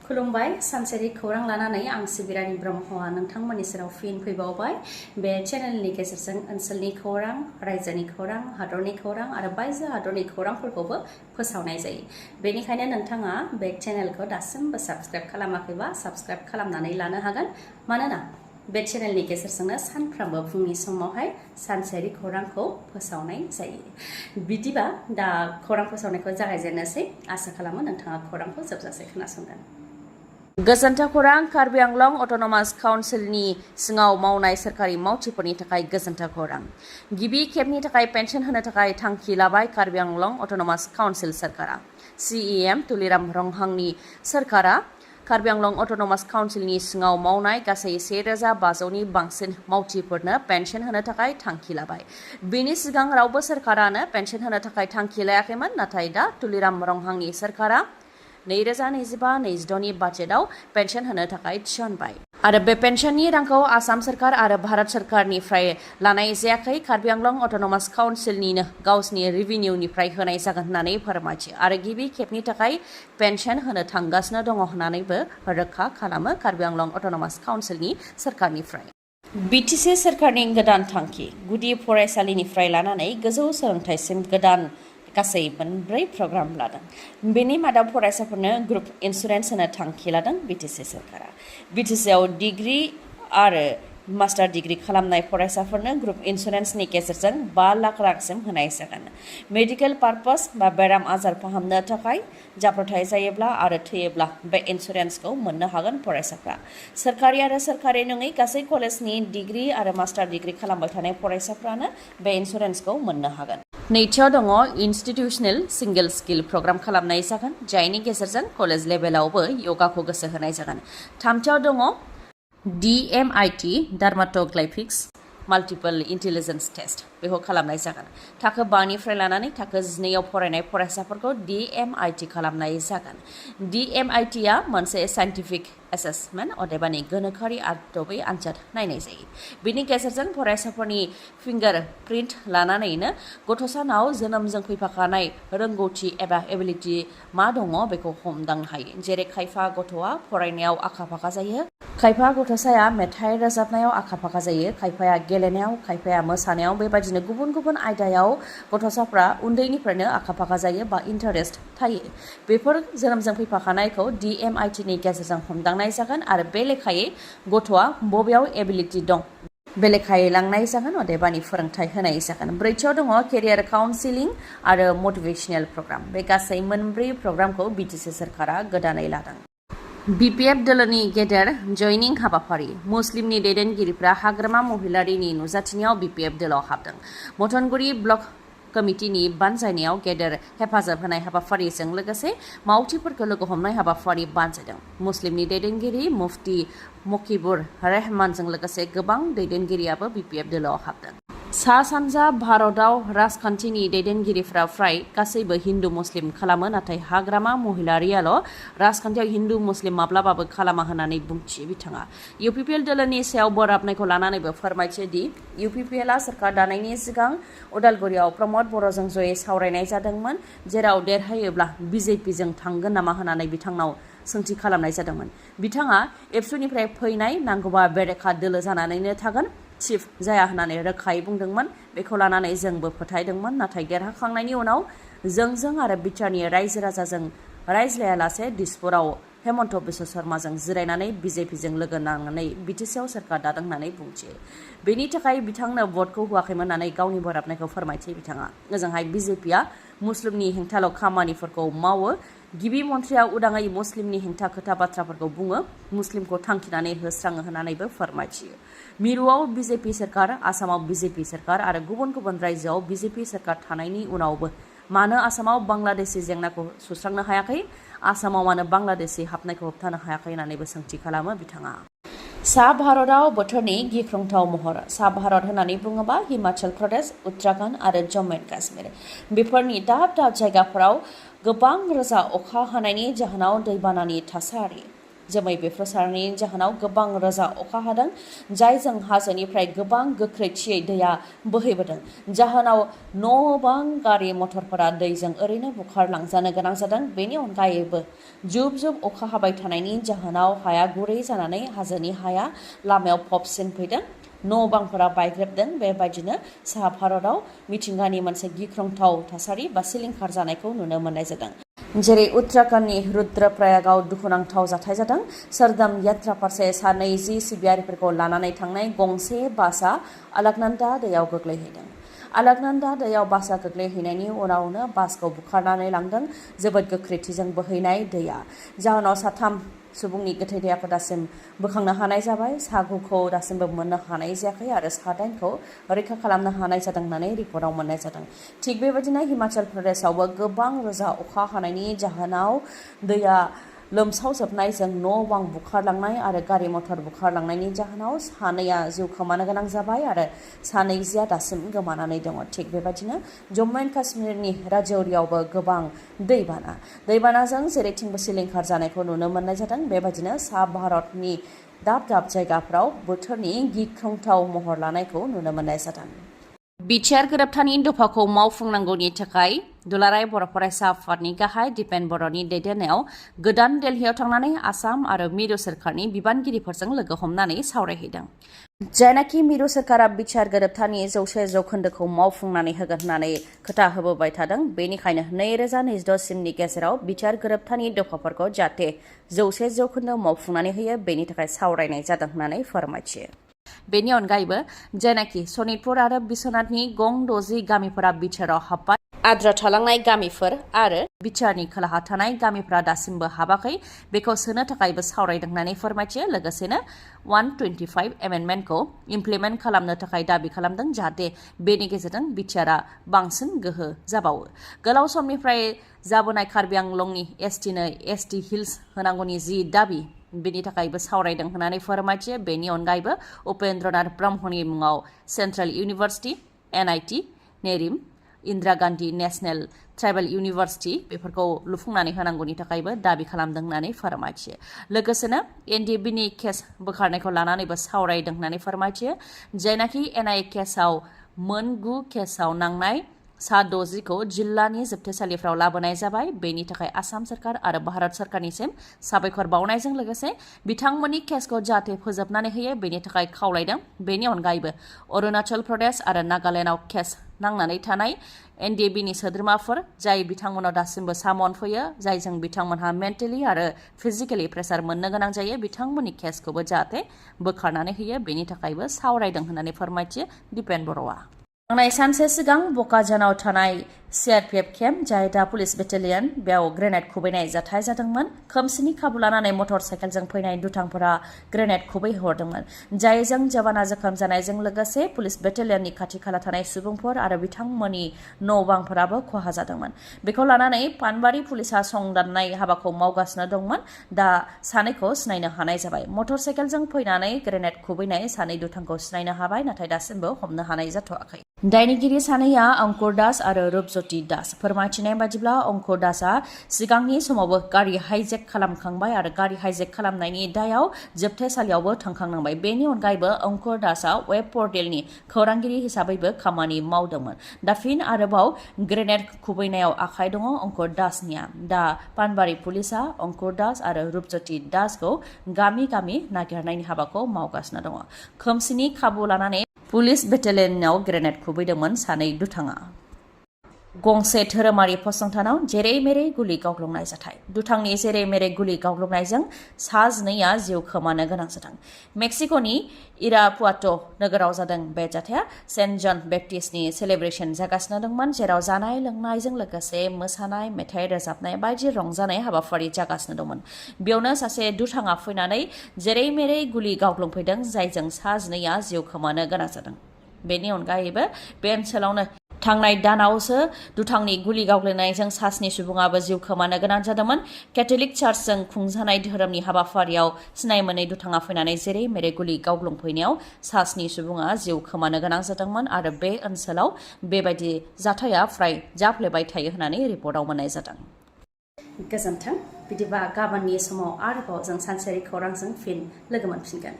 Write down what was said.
खुलुमबाय सानसेनि खौरां लानानै आं सिबि रानि ब्रह्मआ नोंथांमोननि सेराव फिन फैबावबाय बे चेनेलनि गेजेरजों ओनसोलनि खौरां रायजोनि खौरां हादरनि खौरां आरो बायजो हादरनि खौरांफोरखौबो फोसावनाय जायो बेनिखायनो नोंथाङा बे चेनेलखौ दासिमबो साबस्क्राइब खालामाखैबा साबस्क्राइब खालामनानै लानो हागोन मानोना बे चेनेलनि गेजेरजोंनो सानफ्रोमबो फुंनि समावहाय सानसेयारि खौरांखौ फोसावनाय जायो बिदिबा दा खौरां फोसावनायखौ जागायजेननोसै आसा खालामो नोंथाङा खौरांखौ जोबजासे खोनासंगोन गोजोनथाव खौरां कार्बि आंलं अट'नमास काउन्सिलनि सिङाव मावनाय सोरखारि मावथिफोरनि थाखाय गोजोनथाव खौरां गिबि खेबनि थाखाय पेन्सन होनो थाखाय थांखि लाबाय कार्बि आंलं अट'नमास काउन्सिल सोरखारा CEM तुलिराम रंहांनि सोरखारा कार्बि आंलं अट'नमास काउन्सिलनि सिङाव मावनाय गासै 1500नि बांसिन मावथिफोरनो पेन्सन होनो थाखाय थांखि लाबाय बेनि सिगां रावबो सोरखारानो पेन्सन होनो थाखाय थांखि लायाखैमोन नाथाय दा तुलिराम रंहांनि सोरखारा 2025-26नि बाजेटआव पेन्सन होनो थाखाय थिसनबाय आरो बे पेन्सननि रांखौ आसाम सोरखार आरो भारत सोरखारनिफ्राय लानाय जायाखै कार्बि आंलं अट'नमास काउन्सिलनिनो गावसिनि रेभिनिउनिफ्राय होनाय जागोन होननानै फोरमायथि आरो गिबि खेबनि थाखाय पेन्सन होनो थांगासिनो दङ होननानैबो रोखा खालामो कार्बि आंलं अट'नमास काउन्सिलनि सोरखारनिफ्राय BTC सोरखारनि गोदान थांखि गुदि फरायसालिनिफ्राय लानानै गोजौ सोलोंथाइसिम गोदान गासै 4 प्रग्राम लादों बेनि मादाव फरायसाफोरनो ग्रुप इन्सुरेन्स होनो थांखि लादों BTC सोरखारा BTCआव डिग्री आरो मास्टार डिग्री खालामनाय फरायसाफोरनो ग्रुप इन्सुरेन्सनि गेजेरजों 5 लाख रांसिम होनाय जागोन मेडिकेल पार्पस बा बेराम आजार फाहामनो थाखाय जाब्रबथाय जायोब्ला आरो थैयोब्ला बे इन्सुरेन्सखौ मोननो हागोन फरायसाफ्रा सोरखारि आरो सोरखारि नङै गासै कलेजनि डिग्री आरो मास्टार डिग्री खालामबाय थानाय फरायसाफ्रानो बे इन्सुरेन्सखौ मोननो हागोन नैथियाव दङ इन्स्टिटिउसनेल सिंगल स्किल प्रग्राम खालामनाय जागोन जायनि गेजेरजों कलेज लेभेलावबो योगाखौ गोसो होनाय जागोन थामथियाव दङ DMIT डार्माटोग्लाइफिक्स माल्टिपल इन्टेलिजेन्स टेस्ट बेखौ खालामनाय जागोन थाखो 5निफ्राय लानानै थाखो 12आव फरायनाय फरायसाफोरखौ DMIT खालामनाय जागोन DMITआ मोनसे साइन्टिफिक एसेसमेन्ट अदेबानि गोनोखोआरि आदबै आनजाद नायनाय जायो बेनि गेजेरजों फरायसाफोरनि फिंगार प्रिन्ट लानानैनो गथ'सानाव जोनोमजों फैफाखानाय रोंगौथि एबा एबिलिटि मा दङ बेखौ हमदांनो हायो जेरै खायफा गथ'आ फरायनायाव आखा-फाखा जायो खायफा गथ'साया मेथाइ रोजाबनायाव आखा-फाखा जायो खायफाया गेलेनायाव खायफाया मोसानायाव बेबायदिनो गुबुन गुबुन आयदायाव गथ'साफ्रा उन्दैनिफ्रायनो आखा-फाखा जायो बा इन्टारेस्ट थायो बेफोर जोनोमजों फैफाखानायखौ DMITनि गेजेरजों हमदांनाय जागोन आरो बे लेखायै गथ'आ बबेयाव एबिलिटि दं बे लेखायै लांनाय जागोन अदेबानि फोरोंथाय होनाय जागोन ब्रैथियाव दङ केरियार काउन्सिलिं आरो मटिभेशनेल प्रग्राम बे गासै 4 प्रग्रामखौ BTC सोरखारा गोदानै लादों BPF दोलोनि गेदेर जयनिं हाबाफारि मुस्लिमनि दैदेनगिरिफ्रा हाग्रामा महिलारीनि नुजाथिनायाव BPF दोलोआव हाबदों मथनगुरि ब्लक कमिटिनि बानजायनायाव गेदेर हेफाजाब होनाय हाबाफारिजों लोगोसे मावथिफोरखौ लोगो हमनाय हाबाफारि बानजायदों मुस्लिमनि दैदेनगिरि मुफ्ती मकिबुर रहमानजों लोगोसे गोबां दैदेनगिरियाबो BPF दोलोआव हाबदों सा सानजा भारतआव राजखान्थिनि दैदेनगिरिफ्रा फ्राय गासैबो हिन्दु मुस्लिम खालामो नाथाय हाग्रामा महिलारीयाल' राजखान्थियाव हिन्दु मुस्लिम माब्लाबाबो खालामा होननानै बुंथियो बिथाङा UPPL दोलोनि सायाव बोराबनायखौ लानानैबो फोरमायथियो दि UPPLआ सोरखार दानायनि सिगां उदालगुरियाव प्रमद बर'जों जयै सावरायनाय जादोंमोन जेराव देरहायोब्ला BJPजों थांगोन नामा होननानै बिथांनाव सोंथि खालामनाय जादोंमोन बिथाङा एबसुनिफ्राय फैनाय नांगौबा बेरेखा दोलो जानानैनो थागोन चिफ जाया होननानै रोखायै बुंदोंमोन बेखौ लानानै जोंबो फोथायदोंमोन नाथाय देरहाखांनायनि उनाव जों आरो बिटिआरनि रायजो राजाजों रायज्लायालासे दिसपुराव हेमन्त बिश्व शर्माजों जिरायनानै BJPजों लोगो नांनानै BTCआव सोरखार दादों होननानै बुंथियो बेनि थाखाय बिथांनो भटखौ होआखैमोन होननानै गावनि बोराबनायखौ फोरमायथियो बिथाङा ओजोंहाय BJPआ मुस्लिमनि हेंथाल' खामानिफोरखौ मावो गिबि मन्थ्रिया उदाङै मुस्लिमनि हेंथा खोथा बाथ्राफोरखौ बुङो मुस्लिमखौ थांखिनानै होस्राङो होननानैबो फोरमायथियो मिरुआव BJP सोरखार आसामाव BJP सोरखार आरो गुबुन गुबुन रायजोआव BJP सोरखार थानायनि उनावबो मानो आसामाव बांलादेशी जेंनाखौ सुस्रांनो हायाखै आसामाव मानो बांलादेशी हाबनायखौ होबथानो हायाखै होननानैबो सोंथि खालामो बिथाङा सा भारतआव बोथोरनि गिख्रंथाव महर सा भारत होननानै बुङोबा हिमाचल प्रदेश उत्तराखन्ड आरो जम्मु एन्ड काश्मीर बेफोरनि दाब दाब जायगाफोराव गोबां रोजा अखा हानायनि जाहोनाव दैबानानि थासारि जोमै बेफ्रुसारनायनि जाहोनाव गोबां रोजा अखा हादों जायजों हाजोनिफ्राय गोबां गोख्रैथियै दैया बोहैबोदों जाहोनाव न' बां गारि मटरफोरा दैजों ओरैनो बुखारलांजानो गोनां जादों। बेनि अनगायैबो जुब जुब अखा हाबाय थानायनि जाहोनाव हाया गुरै जानानै हाजोनि हाया लामायाव फबसिनफैदों। न' बांफोरा बायग्रेबदों। बेबायदिनो साहा भारतआव मिथिंगानि मोनसे गिख्रंथाव थासारि बा सिलिंखार जानायखौ नुनो मोननाय जादों। जेरै उत्तराखंडनि रुद्रप्रयागआव दुखुनांथाव जाथाय जादों। सोरदाम यात्रा फारसे सा 20 सिबियारिफोरखौ लानानै थांनाय गंसे बासआ अलकनंदा दैयाव गोग्लैहैदों। अलकनंदा दैयाव बासआ गोग्लैहैनायनि उनावनो बासखौ बुखारनानै लांदों जोबोद गोख्रैथिजों बोहैनाय दैया। जाहोनाव साथाम सुबुंनि गोथै देहाखौ दासिम बोखांनो हानाय जाबाय। सा 9खौ दासिमबो मोननो हानाय जायाखै आरो सा 8खौ रैखा खालामनो हानाय जादों होननानै रिपर्टआव मोननाय जादों। थिग बेबायदिनो हिमाचल प्रदेशआवबो गोबां रोजा अखा हानायनि जाहोनाव दैया लोमसावजोबनायजों न' बां बुखारलांनाय आरो गारि मटर बुखारलांनायनि जाहोनाव सानैया जिउ खोमानो गोनां जाबाय आरो सा 20आ दासिम गोमानानै दङ। थिग बेबायदिनो जम्मु एन्ड काश्मीरनि राजौरियावबो गोबां दैबानाजों जेरैथिंबो सिलिंखार जानायखौ नुनो मोननाय जादों। बेबायदिनो सा भारतनि दाब दाब जायगाफ्राव बोथोरनि गिख्रंथाव महर लानायखौ नुनो मोननाय जादों। बिटिआर गोरोबथानि दफाखौ मावफुंनांगौनि थाखाय दुलाराय बर' फरायसा आफादनि गाहाय दिपेन बर'नि दैदेननायाव गोदान दिल्लीयाव थांनानै आसाम आरो मिरु सोरखारनि बिबानगिरिफोरजों लोगो हमनानै सावरायहैदों। जायनाखि मिरु सोरखारा बिटिआर गोरोबथानि 100% मावफुंनानै होगोन होननानै खोथा होबोबाय थादों। बेनिखायनो 2026 सिमनि गेजेराव बिटिआर गोरोबथानि दफाफोरखौ जाहाथे 100% मावफुंनानै होयो बेनि थाखाय सावरायनाय जादों होननानै फोरमायथियो। बेनि अनगायैबो जायनाखि सनितपुर आरो बिश्वनाथनि गं 60 गामिफोरा बिटिआरआव हाबबाय आद्रा थालांनाय गामिफोर आरो बिटिआरनि खोलाहा थानाय गामिफोरा दासिमबो हाबाखै बेखौ सोनो थाखायबो सावरायदों होननानै फोरमायथियो। लोगोसेनो 125 एमेन्डमेन्टखौ इमप्लिमेन्ट खालामनो थाखाय दाबि खालामदों जाहाथे बेनि गेजेरजों बिटिआरआ बांसिन गोहो जाबावो। गोलाव समनिफ्राय जाबोनाय कार्बि आंलंनि एसटिनो एसटि हिल्स होनांगौनि जि दाबि बेनि थाखायबो सावरायदों होननानै फोरमायथियो। बेनि अनगायैबो उपेन्द्रनाथ ब्रह्मनि मुङाव सेन्ट्रेल इउनिभार्सिटि एनआईटि नेरिम Indira Gandhi national tribal university बेफोरखौ लुफुंनानै होनांगौनि थाखायबो दाबि खालामदों होननानै फोरमायथियो। लोगोसेनो एनडिएफबिनि केस बोखारनायखौ लानानैबो सावरायदों होननानै फोरमायथियो। जायनाखि एनआईए केसआव मोन 9 केसआव नांनाय सा 60खौ जिल्लानि जोबथेसालिफ्राव लाबोनाय जाबाय। बेनि थाखाय आसाम सरकार आरो भारत सरकारनिसिम साबायखर बावनायजों लोगोसे बिथांमोननि केसखौ जाहाथे फोजोबनानै होयो बेनि थाखाय खावलायदों। बेनि अनगायैबो अरुणाचल प्रदेश आरो नागालेण्डआव केस नांनानै थानाय एनडिएफबिनि सोद्रोमाफोर जाय बिथांमोनाव दासिमबो सामन फैयो जायजों बिथांमोनहा मेन्टेलि आरो फिजिकेलि प्रेसार मोननो गोनां जायो बिथांमोननि केसखौबो जाहाथे बोखारनानै होयो बेनि थाखायबो सावरायदों होननानै फोरमायथियो दिपेन बर'आ। थांनाय सानसे सिगां बकाजानाव थानाय सिआरपिएफ केम्प जाय दा पुलिस बेटेलियन बेयाव ग्रेनेड खुबैनाय जाथाय जादोंमोन। खोमसिनि खाबु लानानै मटर साइकेलजों फैनाय दुथांफोरा ग्रेनेड खुबैहरदोंमोन जायजों जवाना जोखोम जानायजों लोगोसे पुलिस बेटेलियननि खाथि खाला थानाय सुबुंफोर आरो बिथांमोननि न' बांफोराबो खहा जादोंमोन। बेखौ लानानै पानबारि पुलिसा संदाननाय हाबाखौ मावगासिनो दंमोन। दा सानैखौ सिनायनो हानाय जाबाय। मटर साइकेलजों फैनानै ग्रेनेड खुबैनाय सानै दुथांखौ सिनायनो हाबाय नाथाय दासिमबो हमनो हानाय जाथ'वाखै। दायनिगिरि सानैया अंकुर दास आरो रूपज्योति दास। फोरमायथिनाय बादिब्ला अंकुर दासआ सिगांनि समावबो गारि हाइजेक खालामखांबाय आरो गारि हाइजेक खालामनायनि दायाव जोबथेसालियावबो थांखांनांबाय। बेनि अनगायैबो अंकुर दासआ वेब पर्टेलनि खौरांगिरि हिसाबैबो खामानि मावदोंमोन। दा फिन आरोबाव ग्रेनेड खुबैनायाव आखाइ दङ अंकुर दासनिया। दा पानबारि पुलिसा अंकुर दास आरो रूपज्योति दासखौ गामि गामि नागिरनायनि हाबाखौ मावगासिनो दङ। खोमसिनि खाबु लानानै पुलिस बेटेलियनाव ग्रेनेड खुबैदोंमोन सानै दुथाङा। गंसे धोरोमारि फसंथानाव जेरै मेरै गुलि गावग्लुंनाय जाथाय। दुथांनि जेरै मेरै गुलि गावग्लुंनायजों सा 2आ जिउ खोमानो गोनां जादों। मेक्सिक'नि इरापुआट' नोगोराव जादों बे जाथाया। सेन्ट जन बेप्टिस्टनि सेलेब्रेसन जागासिनो दंमोन जेराव जानाय लोंनायजों लोगोसे मोसानाय मेथाइ रोजाबनाय बायदि रंजानाय हाबाफारि जागासिनो दंमोन। बेयावनो सासे दुथाङा फैनानै जेरै मेरै गुलि गावग्लुंफैदों जायजों सा 2आ जिउ खोमानो गोनां जादों। बेनि अनगायैबो बे ओनसोलावनो थांनाय दानावसो दुथांनि गुलि गावग्लुंनायजों सा 2 सुबुङाबो जिउ खोमानो गोनां जादोंमोन। केथलिक चार्चजों खुंजानाय धोरोमनि हाबाफारियाव सिनाय मोनै दुथाङा फैनानै जेरै मेरै गुलि गावग्लुंफैनायाव सा 2 सुबुङा जिउ खोमानो गोनां जादोंमोन आरो बे ओनसोलाव बेबायदि जाथाया फ्राय जाफ्लेबाय थायो होननानै रिपर्टआव मोननाय जादों। गोजोन्थों। बिदिबा गाबोननि समाव आरोबाव जों सानसेयारि खौरांजों फिन लोगो मोनफिनगोन।